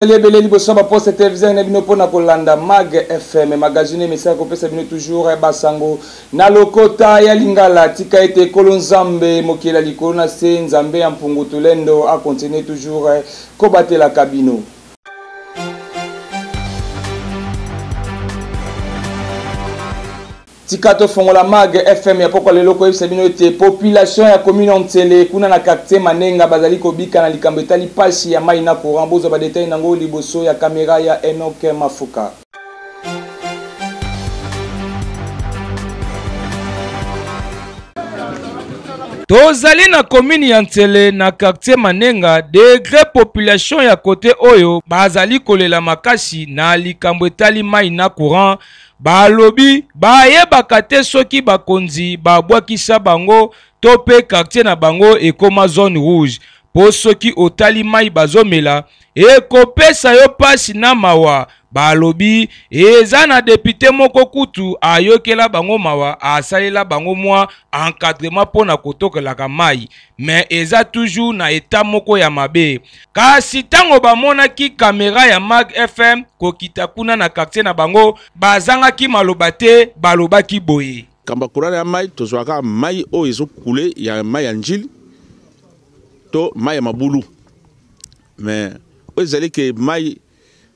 Ebele liboso ya baposte televiseur na bino mpona kolanda Mag FM magazine emesaka kopesa bino toujours basango na lokota ya lingala. Tika ete ekolo Nzambe mokeli ya likolo na se, Nzambe ya mpungu tulendo a continuer toujours kobatelaka bino. Tika tofongola Mag FM ya pokwa lelo koyebisa bino ete population ya commune ya Nsele kuna na quartier Manenga bazali kobika na likambo etali pasi ya mayi na courant. Bozwa ba details nango liboso ya camera ya Enoch Mafuka. Tozali na commune ya Nsele na quartier Manenga, degre population ya kote oyo bazali kolela makasi na likambo etali mayi na courant. Balobi bayebaka te soki bakonzi babwakisa bango to pe quartier na bango ekoma zone rouge po soki otali mayi bazomela ekopesa yo pasi na mawa. Balobi eza na depute moko kutu ayokela bango mawa asalela bango mwa encadrement po na kotokelaka mayi mais eza toujours na etat moko ya mabe. Kasi tango bamonaki camera ya Mag FM kokita kuna na quartier na bango, bazangaki maloba te, balobaki boye. Kamba courant ya mai, tozwaka mai oyo ezo couler ya mai ya Ndjili to mai ya mabulu. Mais oyo ezali ke mai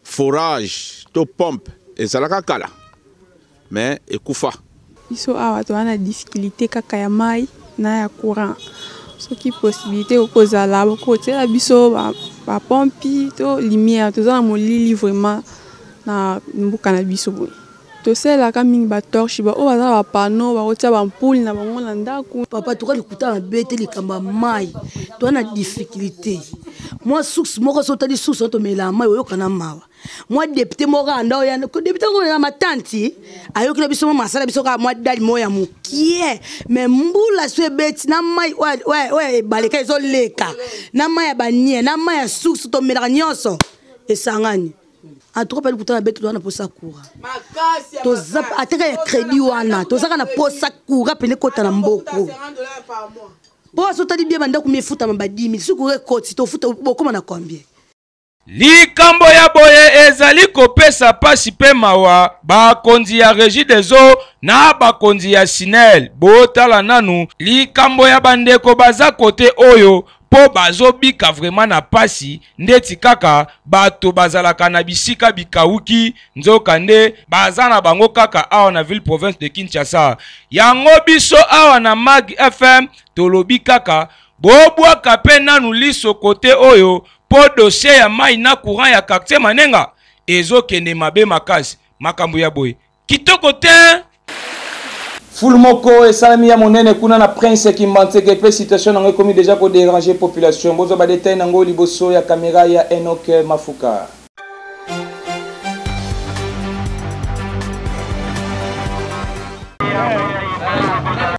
forage to pompe ezalaka kala mais ekufa. Biso awa toza na difficulté kaka ya mai na ya courant. Soki possibilité okozala bokotiela biso ba pompi to lumière, toza na molili vraiment na mboka na biso boye. Tosalelaka mingi ba torche, ba oyo baza na ba panneau bakotia ba ampoule na bango na ndako. Papa, toka likuta mabe te, likambo ya mai toza na difficulté. Mwa source moko soki otali source wana tomelaka mai oyoka na mawa. Mwa député moko kaka ndao ya député moko na matanti ayoki na biso mwa masala biso kaka mwa dali moko ya mokie, mais mbula so ebeti na mai oyo ebaleka ezoleka na mai ya banie na mai ya source tomelaka nyonso esangani. En tout cas, pali kutana betu wana posa courant. Toza ateka ya crédit wana, tozaka na posa courant pene kota na mboko. Po asotali bien bandako mifuta ma ba 10000, soki courant ekoti tofuta bokoma na combien? Likambo ya boye ezali kopesa pasi pe mawa. Bakonzi ya Regie des Eaux na bakonzi ya Sinel, botala nanu likambo ya bandeko baza kote oyo po bazobika vraiment na pasi ndeti kaka bato bazalaka na bisika bikawuki, nzoka nde baza na bango kaka awa na ville province de Kinshasa. Yango biso awa na Mag FM tolobi kaka bobwaka pe nanu liso kote oyo po dossier ya mayi na courant ya quartier Manenga ezokende mabe makasi. Makambo ya boye kitoko te. Foule moko esalami ya monene kuna na Prince Kimbanseke pe situation nango ekomi deja ko déranger population. Bozwa ba détails nango liboso ya camera ya Enoch Mafuka.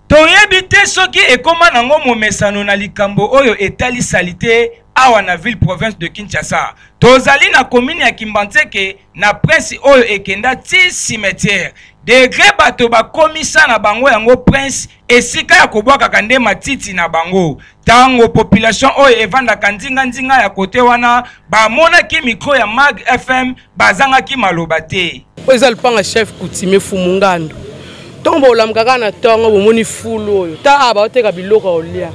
Toyebi te soki ekoma nango momesano na likambo oyo etali salite awa na ville province de Kinshasa. Tozali na commune ya Kimbanseke na prince oyo ekenda ti cimetière. Degre bato bakomisa na bango yango prince esika ya kobwakaka nde matiti na bango. Tango population oyo evandaka nzinga nzinga ya kote wana bamonaki micro ya Mag FM bazangaki maloba te. Oyo eza lupanga chef coutumier Fumu Ngandu. Ntongo bolamukaka kaka na ntongo bomoni fulu oyo ta awa baoteka biloko ya kolia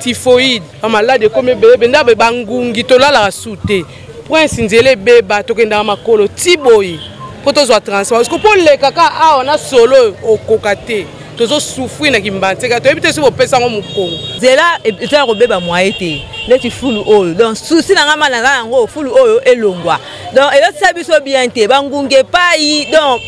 typhoïde ba malade ekomi ebele benda bangungi tolalaka su te prince nzela ebeba tokendaka makolo ti boye mpo tozwa transport parce que mpo oleka kaka awa na solo oyo okoka te tozosouffrir na kimbanseka toyebi te soki bopesa yango mokongo nzela eza ya kobeba mwaye te neti fulu oyo donc susi na ngai ma naza yango fulu oyo elongwa donc ezosala biso bien te bangungi epai donc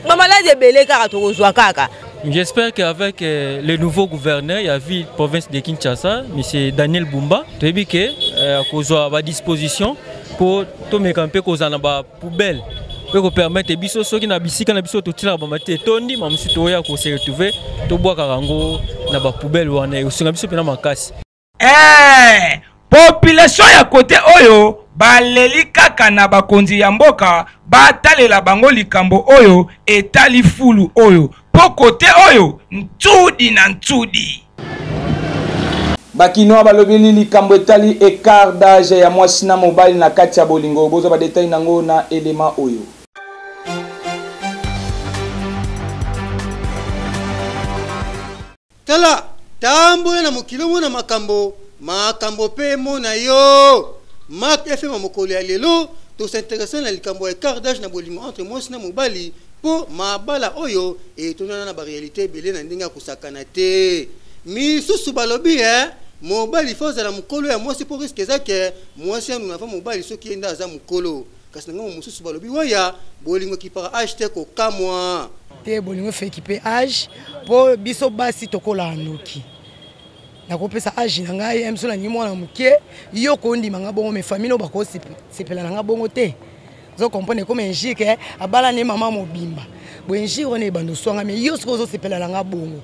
bamaladi ebele kaka tokozwa kaka. J'espère qu'avec euh, le nouveau gouverneur ya ville province de Kinshasa, M. Daniel Bumba, toyebi ke euh, akozwa ba disposition mpo tomeka mpe kozala na ba poubelle mpe kopermettre biso soki na bisika na biso totilaka bamati etondi ma mosusu toya kose retrouver tobwakaka yango na ba poubelle wana ekosunga biso mpena makasi. Eh, population ya kote oyo baleli kaka na bakonzi ya mboka batalela bango likambo oyo etali fulu oyo, po kote oyo ntudi na ntudi. Bakinois balobeli likambo etali ecart d'age ya mwasi na mobali na kati ya bolingo. Bozwa ba details nango na elema oyo. Tala, tambola na mokili omona makambo, makambo pe emona yo. Marc FM ya mokolo ya lelo, to s'interesser na likambo ya ecart d'age na bolingo entre mwasi na mobali po mabala oyo etondana na ba realites ebele na ndenge ya kosakana te. Misusu balobi eh, mobali faut azala mukolo ya mwasi po risque eza que mwasi anuna avant mobali soki ye nde aza mukolo. Kasi na ngambo mosusu balobi waya, bolingo ekipaka age te kokamwa. Te bolingo efo ekipe age po biso basi tokolaka noki. Nakopesa age na ngai ye biso nalingi mwana moke yo kondima nga bongo mais famille no bakosepela na nga bongo te. Ozo comprendre comme injure que abala ne mama mobimba. Bo injure wana ebanda oswanga mais yo soki ozosepela na nga bongo.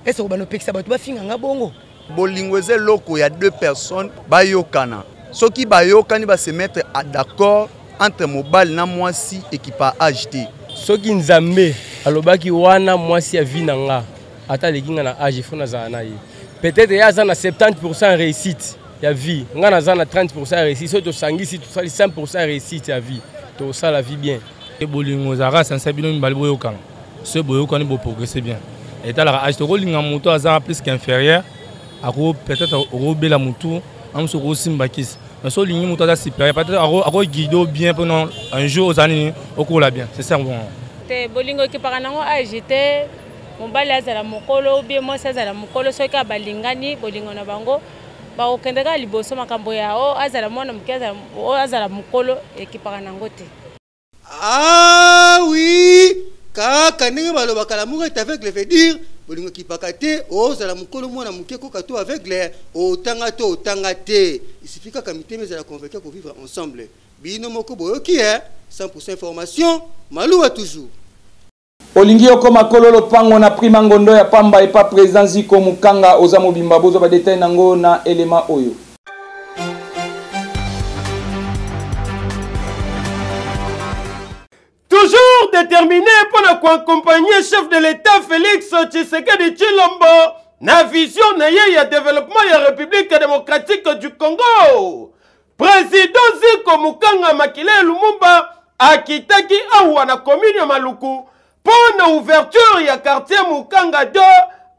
Est-ce que obanda opekisa bato bafinga nga bongo? Bolingo eza eloko ya deux personnes bayokana. Soki bayokani ba se mettre à d'accord entre mobali na mwasi ekipa age te. Soki Nzambe alobaki wana mwasi ya vie na nga ata aleki nga na age il faut nazala na ye. Peut-être ye aza na 70% ya réussite ya vie, nga naza na 30% ya réussite, soki tosangisi tosali 100% ya réussite ya vie, tokosala vie bien. Bolingo ezalaka sense bino mibale boyokana. Soki boyokani bo progresser bien. Etalaka age tokolinga moto aza plus qu'inférieur, ako peut-être okobela motu, amosu okosimba kisi. Mais soki olingi moto aza supérieur, peut-être ako guider bien mpo non un jour ozala nini okola bien. C'est ça bon. Te bolingo ekipaka nango age te, mobali azala mokolo ou bien mwasi azala mokolo, soki kaka balingani bolingo na bango bakokende kaka liboso. Makambo ya o azala mwana moke o azala mokolo ekipaka nango te. Ah oui, kaka ndenge balobaka l'amour est aveugle veut dire bolingo ekipaka te, ozala mokolo mwana moke koka to aveugle, otanga to otanga te, il suffit kaka mitema ezala convaincu ko vivre ensemble. Bino moko boyoki eh, 100% information maluwa toujours. Olingi okoma kolo lopango na prix mangondo ya pamba epa président Ziko Mukanga oza mobimba bozwa ba détails nango na elema oyo. Toujours déterminé pour accompagner chef de l'État Félix Tshisekedi Tshilombo na vision na ye ya développement ya République démocratique du Congo. Président Ziko Mukanga Makila Lumumba akitaki awa na commune ya Maluku mpo na ouverture ya quartier Mukanga 2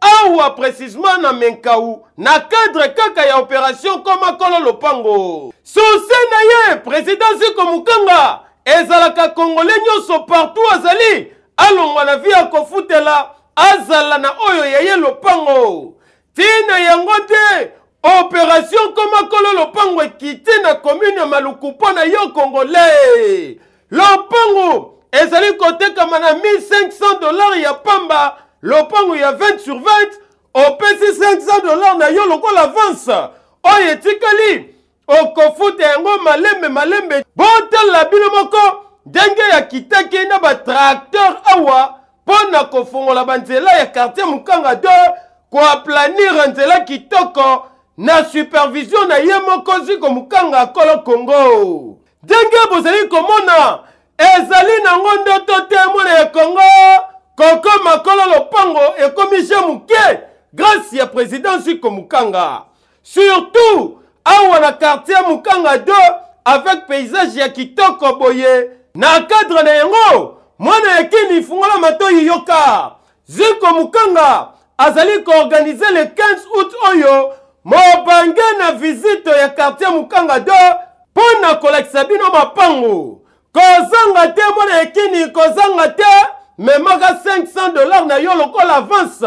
awa précisément na Menkau na cadre kaka ya opération Koma Kolo Lopango. Souci na ye président Ziko Mukanga ezalaka congolais nyonso partout azali alongwa na vie ya kofutela azala na oyo ya ye lopango. Tina yango te opération Koma Kolo Lopango ekiti na commune ya Maluku mpo na yo congolais. Lopango ezali kotekama na 1500 $ ya pamba, lopango ya 20 sur 20, opesi 500 $ na yo lokola avance. Oyo etikali okofuta yango malembe malembe. Botala bino moko ndenge ya kitaki na ba tracteur awa mpo na kofongola banzela ya quartier Mukanga 2, koaplanir nzela kitoko na supervision na ye moko Ziko Mukanga kolo Congo. Ndenge bozali komona ezali nango ndoto te mwana ya Congo kokoma kolo lopango ekomi je moke grâce ya président Ziko Mukanga. Surtout awa na quartier Mukanga 2 avec paysage ya kitoko boye na cadre na yango mwana ya Kini fungola matoyi yoka Ziko Mukanga azali koorganize le 15 août oyo mobange na visite ya quartier Mukanga 2 mpo na kolakisa bino mapango. Kozanga te mwana ya Kini, kozanga te, memaka 500 $ na yo lokola avance,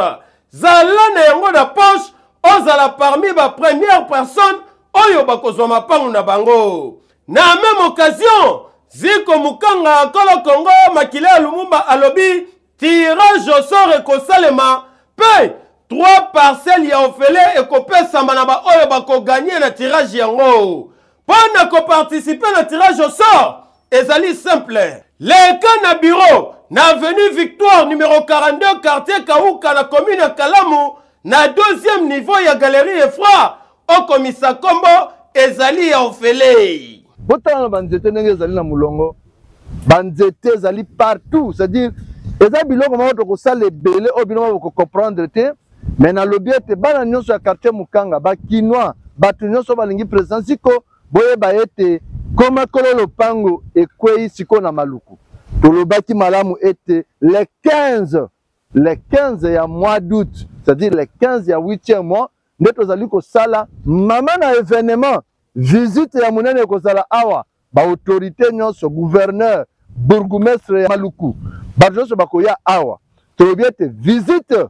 zala na yango na poche, ozala parmi ba première personne oyo bakozwa mapango na bango. Na même occasion, Ziko Mukanga kolo Congo makila ya Lumumba alobi tirage au sort ekosalema pe 3 parcelles ya ofele ekopesama na ba oyo bakoganye na tirage yango. Mpo na koparticiper na tirage au sort ezali simple. Leka na bureau na avenue Victoire numéro 42 quartier Kauka na commune ya Kalamu na deuxième niveau ya galerie Efra, okomisa kombo ezali ya ofele. Botala na banzete ndenge ezali na molongo, banzete ezali partout, c'est-à-dire eza biloko moko tokosala ebele oyo bino moko bokocomprendre te. Mais nalobi ete bana nyonso ya quartier Mukanga, ba Kinois, bato nyonso balingi president Ziko, boyeba ete koma kolo lopango ekweyi sikoyo na Maluku. Tolobaki malamu ete le 15, le 15 ya mois d'août, c'est-à-dire le 15 ya 8e mois, nde tozali kosala mama na evenement, visite ya monene ekozala awa, ba autorité nyonso, gouverneur, bourgmestre ya Maluku, bato nyonso bakoya awa. Tolobi ete visite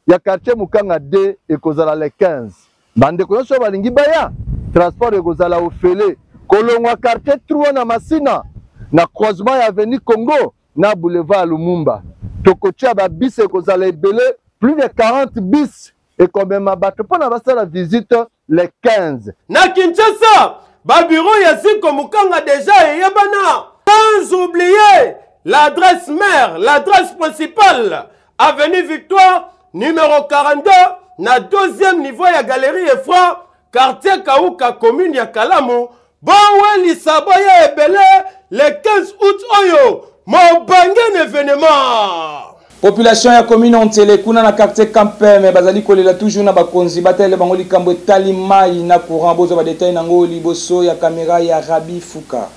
ya quartier Mukanga 2 ekozala le 15. Bandeko nyonso balingi baya, transport ekozala ofele kolongwa quartier 3 na Masina na croisement ya avenue Congo na boulevard Lumumba. Tokotia ba bus ekozala ebele, plus de 40 bus ekomema bato mpo na basala visite le 15. Na Kinshasa, ba bureau ya Ziko Mukanga deja eyebana. Sans oublier l'adresse mère, l'adresse principale, avenue Victoire, numéro 42, na deuxième niveau ya galerie Efra, quartier Kauka, commune ya Kalamu. Bowelisa boya ebele le 15 août oyo, mobange na événement. Population ya commune Ntele kuna na quartier Kampeme bazali kolela toujours na bakonzi batalela bango likambo etali mai na courant. Bozwa ba détail nango liboso ya caméra ya Rabi Fuka.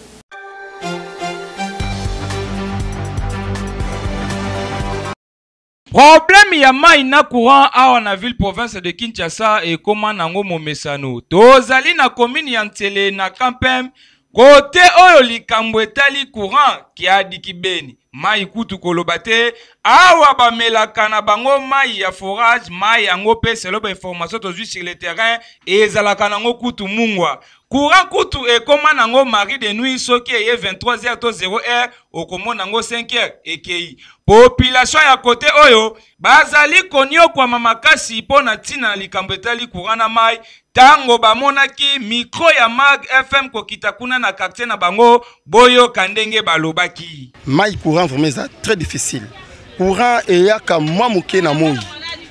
Problème ya mai na courant awa na ville province de Kinshasa ekoma nango momesano. Tozali na commune ya Nsele na Kampem kote oyo likambo etali courant kiadi kibeni mai kutu koloba te awa bamelaka na bango mai ya forage. Mai yango mpe selo ba information tozwi sur le terrain ezalaka nango kutu mungwa. Courant kutu ekoma nango mari de nuit, soki eye 23 heures to 0 heure okomona yango 5 heures ekei. Population ya kote oyo bazali koniokwama makasi mpo na ntina na likambo etali courant na mai. Tango bamonaki micro ya Mag FM kokita kuna na quartier na bango, boyoka ndenge balobaki. Mai courant vraiment eza très difficile. Courant eyaka mwa moke na moi,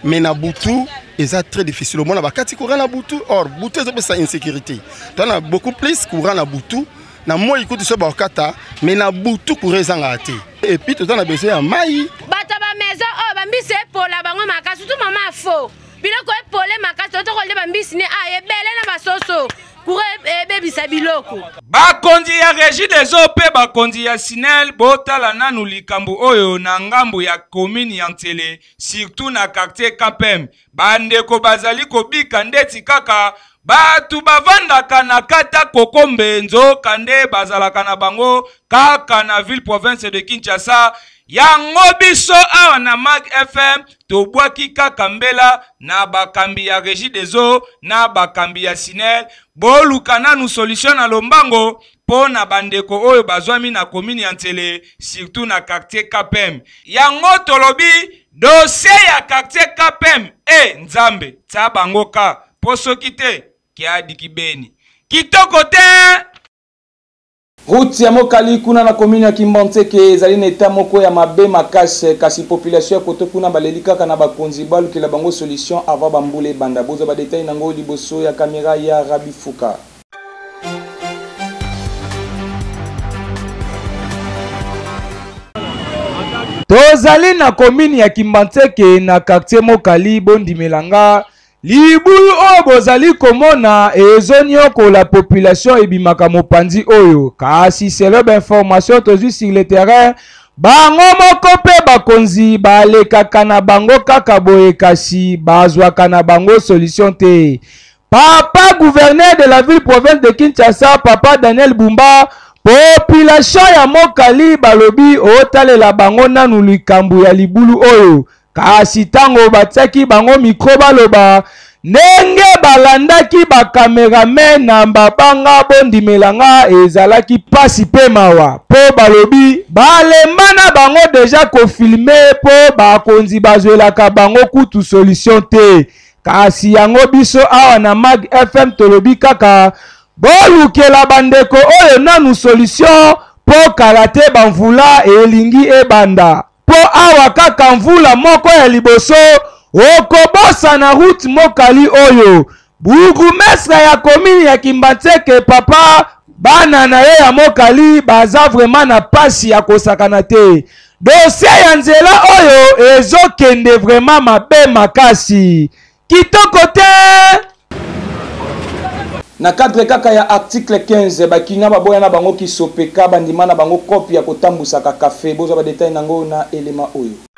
mais na butu eza très difficile. Omona bakati courant na butu, or butu ezopesa insécurité. Tona beaucoup plus courant na butu, na moi kutu so bakata, mais na butu courant ezangaka te. Et puis toza na besoin ya mai. Bato ba maison oyo bambisi epola bango makasi, surtout mama afo. Biloko epole makasi, toto kolia bambisi ne a ebele na basoso. Courant ebebisa biloko. Bakonzi ya Régie des Eaux mpe bakonzi ya Sinel botala nanu likambo oyo na ngambo ya commune ya Nsele, surtout na quartier Kapem. Bandeko bazali kobika ndeti kaka bato bavandaka na kata Kokombe, nzoka nde bazalaka na bango kaka na ville province de Kinshasa. Yango biso awa na Mag FM tobwaki kaka mbela na bakambi ya Régie des Eaux na bakambi ya Sinel, boluka nanu solution na lombango mpo na bandeko oyo bazwami na commune ya Nsele, surtout na quartier KPM. Yango tolobi dossier ya quartier KPM, e Nzambe tia bango ka, mpo soki te kiadi kibeni kitoko te. Route ya Mokali kuna na commune ya Kimbanseke ezali na etat moko ya mabe makasi, kasi population ya koto kuna baleli kaka na bakonzi balukela bango solution avant ba mbula ebanda. Bozwa ba detail nango liboso ya caméra ya Rabi Fuka. Tozali na commune ya Kimbanseke na quartier Mokali, bondimela nga libulu oyo bozali komona ezoniokola population ebimaka mopanzi oyo, kasi selon ba information tozwi sur le terrain, bango moko mpe bakonzi balekaka na bango kaka boye, kasi bazwaka na bango solution te. Papa gouverneur de la ville province de Kinshasa, Papa Daniel Bumba, population ya Mokali balobi otalela bango nanu likambo ya libulu oyo, kasi tango batiaki bango micro baloba ndenge balandaki ba cameraman na mbabanga, bondimela nga ezalaki pasi pe mawa, po balobi balemba na bango deja kofilme po bakonzi bazwelaka bango kutu solution te. Kasi yango biso awa na Mag FM tolobi kaka bolukela bandeko oyo nanu solution, po kala te bamvula elingi ebanda, po awa kaka mvula moko ya liboso okobosana route Mokali oyo. Bourgmestre ya commune ya Kimbanseke papa, bana na ye ya Mokali baza vraiment na pasi ya kosakana te. Dossier ya nzela oyo ezokende vraiment mabe makasi. Kitoko te! Na cadre kaka ya article 15, ba kinois baboya na bango kisopeka, bandima na bango coop ya kotambusaka cafe. Bozwa ba details nango na elema oyo.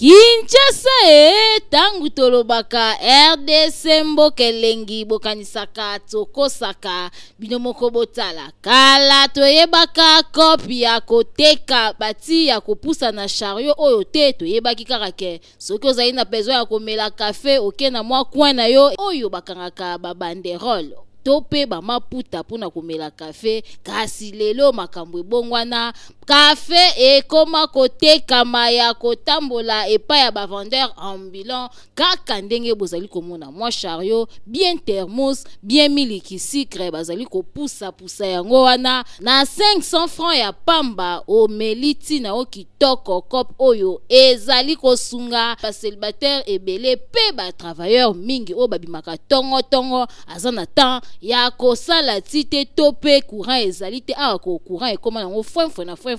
Kinshasa ee tangu tolobaka rdc mboka elengi bokanisaka tokosaka bino moko botala kala toyebaka cop ya koteka bati ya kopusa na chariot oyo te toyebaki kaka ke soki ozali na besoin ya komela kafe oke na mwa coin na yo oyo bakangaka ba banderole to mpe bamaputa mpo na komela kafe kasi lelo makambo ebongwana Kafe ekoma kotekama ya kotambola epai ya ba vendeurs ambulants kaka ndenge bozali komona mwa chariot bien thermos bien miliki sucre bazali kopusa pusa yango wana na 500 francs ya pamba omeli ntina o kitoko cop oyo ezali kosunga ba célibataire ebele pe ba travailleurs mingi oyo babimaka tongo tongo aza na temps ya kosala ti te to mpe courant ezali te awa ko courant ekoma nango fwenfwe na fwenfwe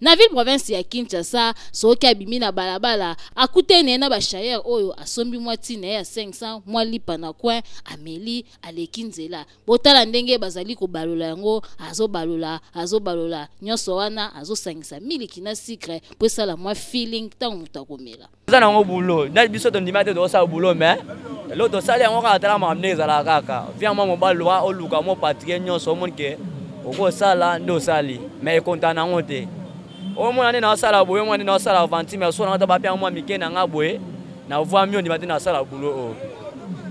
na ville province ya Kinshasa soki abimi na balabala akutani na ye na bashayere oyo asombi mwa ti na ye ya 500 mwa lipa na coin ameli aleki nzela botala ndenge bazali kobalola yango azobalola azobalola nyonso wana azosangisa miliki na sucre mpo esala mwa feeling ntango moto akomela Eza nango boulot na biso tondima te tokosala boulot mais eloko tosali yango kaka tala makambo ndenge ezalaka kaka via mwa mobali luka oluka mwa patrie nyonso omoni ke okosala nde osali mais ekontana nango te omona nde naosala boye omona nde naosala aventure mais so nanga ta bapia mwa mike na nga boye na voi mio ondima te nasala boulot oyo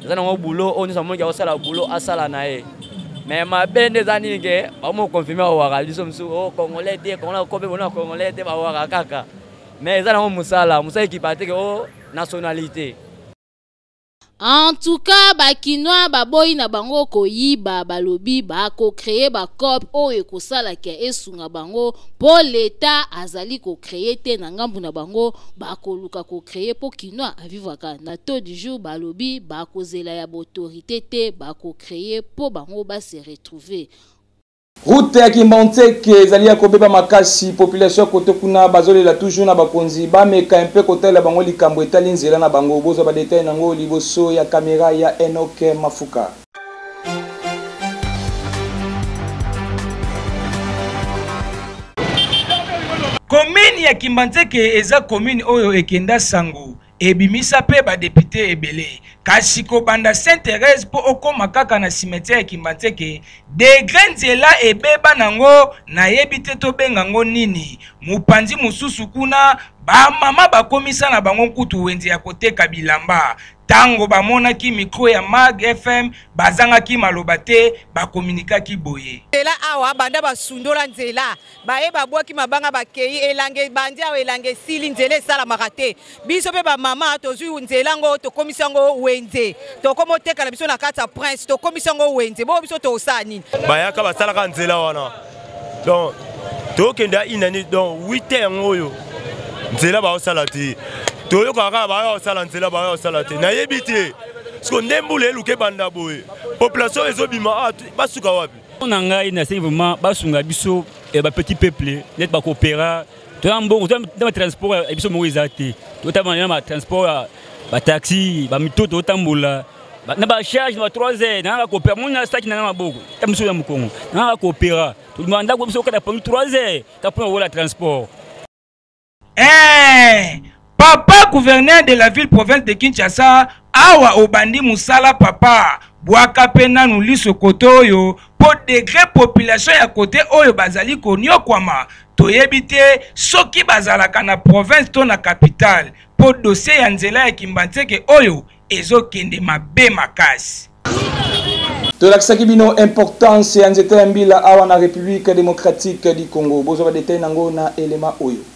eza nango boulot oyo nyonso amoniki akosala boulot asala na ye mais mabe nde eza nini ke bamokonfirme bawaka biso mosusu o oh, congolais te congolais kope bona congolais te bawaka kaka mais eza nango mosala mosala ekipa te ke o oh, nationalité En tout cas, ba kinois baboyi na bango koyiba balobi ba ko créer ba cop oyo ekosala ke esunga bango po l'etat azali ko créer te na ngambu na bango bakoluka ko créer po kinois avivaka na taux du jour balobi bakozela ya ba autorité te bako créer po bango ba se retrouver. Route ya Kimbanseke ezali ya kobeba makasi, population ya kote kuna bazolela toujours na bakonzi bameka mpe kotalela bango likambo etali nzela na bango. Bozwa ba detail nango liboso ya kamera ya Enoch Mafuka. Commune ya Kimbanseke eza commune oyo ekenda sango ebimisa mpe ba depute ebele kasi kobanda Sainte Therèse mpo okoma kaka na cimetière ya Kimbanseke degre nzela ebeba nango nayebi te tobenga ngo nini mopanzi mosusu kuna bamama bakomisa na bango nkutu wenze ya koteka bilamba ntango bamonaki micro ya Mag FM bazangaki maloba te bakominikaki boye nzela awa banda basundola nzela baye babwaki mabanga bakei elanga ebandi awa elanga esili nzela esalamaka te biso mpe bamama tozwi nzela yango tokomisi yango wenze tokomi oteka na biso na kati ya prince tokomisi yango wenze bongo biso tokosala nini bayaka basalaka nzela wana donc tokende ya inani donc 8 heures yango oyo nzela baosala te toyokaka kaka baya kosala nzela baya kosala te nayebi te siko nde mbula eluka ebanda boye population ezobima ah, basuka wapi Mpo na ngai nasengi vraiment basunga biso eh, ba petit peuple neti bakopera toza mbongo toza na transport ya biso moko eza te totambola na batransport ya bataxi bamito totambola na bacharge na ba 3 heures nanga bakopera moni na saki nanga maboko ta mosusu ya mokongo nanga bakopera tolingaka ndako biso okata pongi 3 heures ka mpona kowola transport Eh, papa gouverneur de la ville province de Kinshasa, awa obandi musala papa, bwaka pe nanu liso kote oyo po degre population ya kote oyo bazali koniokwama, toyebi te soki bazalaka na province to na capitale, po dossier ya nzela ya Kimbanseke oyo ezokende mabe makasi. Tolakisaki bino importance ya nzete ya mbila awa na Republique democratique du Congo. Bozwa ba detail nango na elema oyo.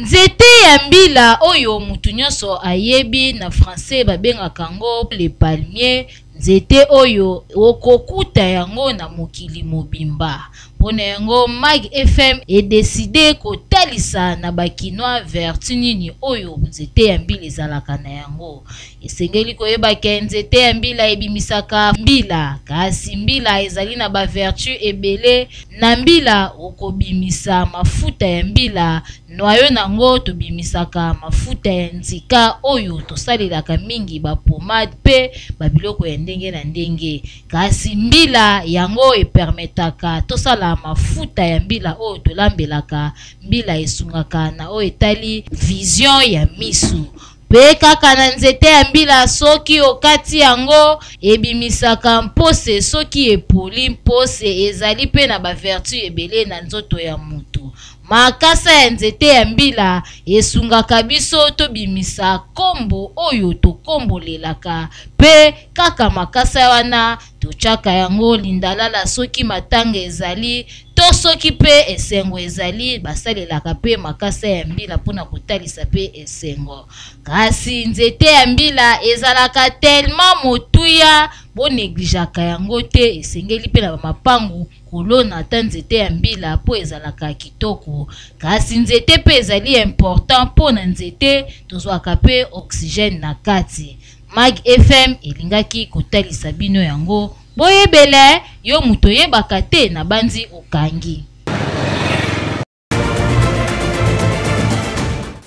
Nzete ya mbila oyo mutu nyonso ayebi na français babengaka yango le palmier Nzete oyo okokuta yango na mokili mobimba. Mpo na yango Mag FM e decider kotalisa na ba kinois vertu nini oyo nzete ya mbila ezalaka na yango. Esengeli koyeba ke nzete ya mbila ebimisaka mbila, kasi mbila ezali na ba vertu ebele. Na mbila okobimisa mafuta ya mbila, noyau nango tobimisaka mafuta ya nzika oyo tosalelaka mingi ba pomade pe ba biloko ya ndenge na ndenge. Kasi mbila yango e permetaka tosala mafuta ya mbila oyo tolambelaka. Mbila esungaka na oyo etali vision ya misu. Pe kaka na nzete ya mbila soki okati yango ebimisaka mpose soki epoli. Mpose ezali pe na ba vertu ebele na nzoto ya mutu. Makasa ya nzete ya mbila esungaka biso tobimisa kombo oyo tokombolelaka pe kaka makasa wana totyaka yango lindalala soki matanga ezali to soki pe esengo ezali, basalelaka pe makasa ya mbila mpo na kotalisa pe esengo. Kasi nzete ya mbila ezalaka tellement motuya, bo negligeaka yango te, esengeli pe na ba mapangu kolona ata nzete ya mbila mpo ezalaka kitoko. Kasi nzete pe ezali important mpo na nzete tozwaka pe oxygène na kati. Mag FM elingaki kotalisa bino yango. Boyebela yo moto oyebaka te nabanzi okangi.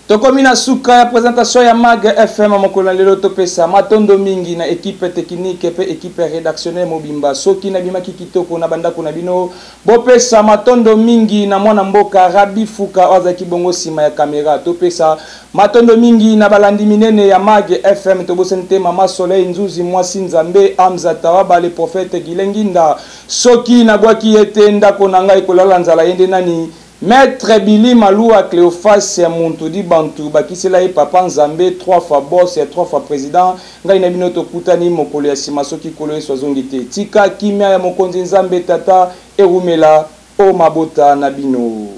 Tokomi na suka ya presentation ya Mag FM mokolo na lelo. Topesa matondo mingi na equipe technique pe equipe redactionnelle mobimba. Soki nabimaki kitoko na bandako na bino, bopesa matondo mingi na mwana mboka Rabi Fuka oyo azalaki bongo nsima ya kamera. Topesa matondo mingi na balandi minene ya Mag FM. Tobosani te Mama Soleil Nzuzi, mwasi Nzambe, Hamza Tawaba, le prophète Guilain Nginda. Soki nabwaki ye te, ndako na ngai ekolala nzala. Ye nde nani? Maitre Billy Malua Cleophas ya muntu di bantu bakisela ye papa Nzambe 3 fois boss ya 3 fois president. Ngai na bino tokutani mokolo ya sima soki Nkolo Yesu azongi te. Tika kimia ya Mokonzi Nzambe Tata ewumela o mabota na bino.